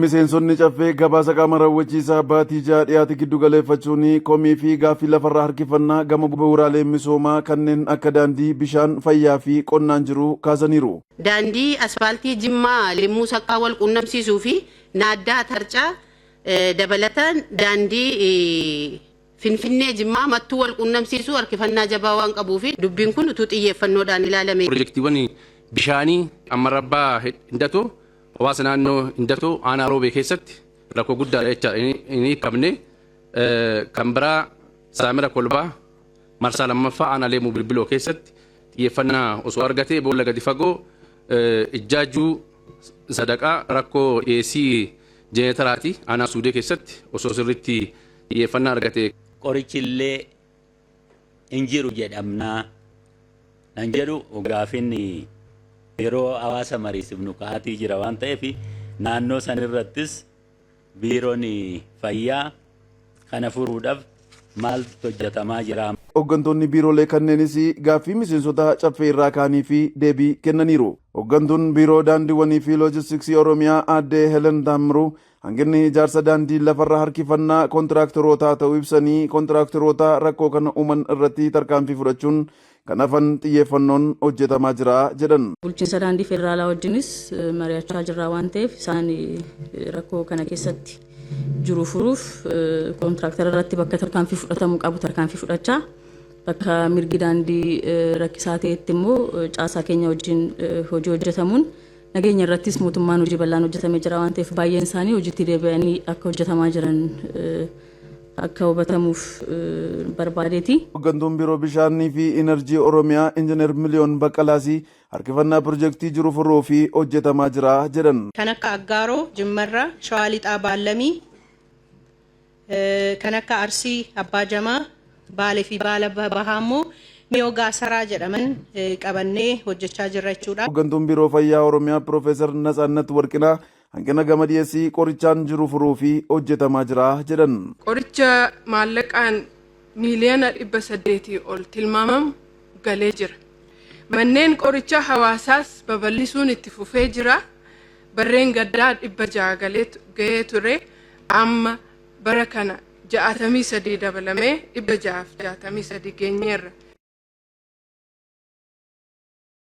Miseensonni Caffee gabaasa qaama raawwachiisaa baatii 6 dhiyaate giddu galeeffachuun komii fi gaaffii lafarraa harkifannaa gama bu'uuraalee misoomaa kanneen akka daandii, bishaan, fayyaa fi qonnaan jiru kaasaniiru. Daandii asfaaltii Jimmaa Limmuu Saqqaa wal quunnamsiisuu fi Naaddaa Tarcaa dabalataan daandii Finfinnee Jimmaa Mattuu wal quunnamsiisu harkifannaa jabaa waan qabuuf dubbiin kun utuu xiyyeeffannoodhaan ilaalame. Pirojektiiwwan bishaanii Ammarrabbaa Hindatoo, hawaasa naannoo Hindatoo aanaa Roobee keessatti rakkoo guddaadha jechaadha, hin hiikamne. Kan biraa Saamira Kolbaa marsaa lammaffaa aanaa Leemuu Bilbiloo keessatti xiyyeeffannaa osoo argatee, boolla gadi fagoo Ijjaajjuu Sadaqaa rakkoo dhiyeessii jeeneetaraati aanaa Suudee keessatti osoo sirriitti xiyyeeffannaa argate. Qorichi illee hin jiru jedhamnaa nan jedhu. Gaafin yeroo hawaasa mariisifnu ka'aatii jira waan ta'eef, naannoo sanirrattis biiroon fayyaa kana furuudhaaf maaltu hojjetamaa jira? Hooggantoonni biiroolee kanneenis gaaffii miseensota Caffee irraa ka'anii fi deebii kennaniiru. Hooggantuun Biiroo Daandiiwwanii fi Loojistiksii Oromiyaa Aadde Helen Taammiruu hanqinni ijaarsa daandii lafarra harkifannaa kontiraaktorootaa ta'uu ibsanii, kontiraaktaroota rakkoo kana uuman irratti tarkaanfii fudhachuun kan hafan xiyyeeffannoon hojjetamaa jira jedhan. Bulchiinsa daandii federaalaa wajjinis mari'achaa jirra waan ta'eef, isaan rakkoo kana keessatti jiru furuuf kontiraaktarra irratti bakka tarkaanfii fudhatamuu qabu tarkaanfii fudhachaa, bakka mirgi daandii rakkisaa ta'etti immoo caasaa keenya wajjin hojii hojjetamuun, nageenya irrattis mootummaan hojii bal'aan hojjetamee jira waan ta'eef, baay'een isaanii hojiitti deebi'anii akka hojjetamaa jiran akka hubatamuuf barbaadeeti. Hooggantuun Biiroo Bishaanii fi Inerjii Oromiyaa Injiinar Miliyoon Baqqalaasii harkifannaa pirojektii jiru furuu fi hojjetamaa jira jedhan. Kan akka Aggaaroo, Jimmarraa, Shawaa Lixaa Baallamii, kan akka Arsii Abbaa Jamaa, Baalee fi Baala Bahaa immoo Miyoo Gaasaraa jedhaman qabannee hojjechaa jirra jechuudha. Hooggantuun Biiroo Fayyaa Oromiyaa Piroofeesar Natsaannat Warqinaa hanqina gama dhiyeessii qorichaan jiru furuu fi hojjetamaa jira jedhan. Qoricha maallaqaan miiliyoona 800 ol tilmaamamu galee jira. Manneen qorichaa hawaasaas babal'isuun itti fufee jira. Barreen gaddaa 600 gahee ture. Amma bara kana 63 dabalamee 663 geenyeerra.